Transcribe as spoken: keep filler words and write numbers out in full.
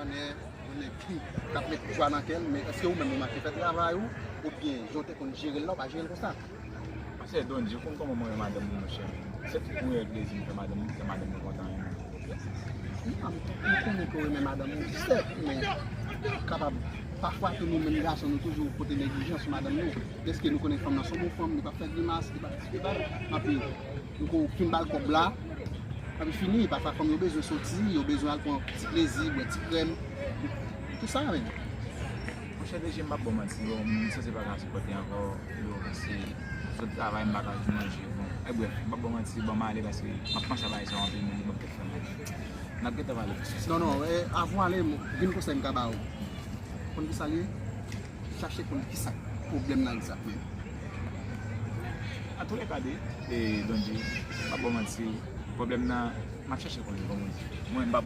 Yon nèg, yon nèg ki k ap met jwa nan kè l, men èske ou menm ou manke fè travay ou, oubyen jan w te konn jere l la, ou pa jere l konsa? Monchè Donji, ou konn kòman mwen renmen madanm mwen, monchè. Se tout premye plezi m fè madanm mwen, fè madanm mwen kontan renmen mwen. Non, m konnen ke w renmen madanm ou, sèt, men kapab, pafwa tou nou menm gason, nou toujou pote neglijans sou madanm nou. Dèske nou konnen fanm nan se yon bon fanm, li p ap fè grimas, li p ap diskite anpil. Nou ko fin ba l kòb la, epi fini, pafwa fanm yo bezwen soti, yo bezwen al pran ti plezi, bwè ti krèm, tout sa menm. Monchè Donji, m p ap ba w manti, bon, m santi pa ka sipòte ankò, yo, paske sot travay, m pa ka jwenn manje, bon, e brèf, m p ap ba w manti, ban m ale, paske m ap panse a bagay sa yo anpil, m di, bon, m ap fè m ale. N ap gentan pale plis. Non, non, e, avan w ale, m gen yon konsèy m ka ba w. Konn ki sa l ye? Chache konn ki sa pwoblèm nan egzakteman. Antoulèka de, e, Donji, m p ap ba w manti, pwoblèm nan, m ap chache konnen, bon, mwen, mwen, m p ap,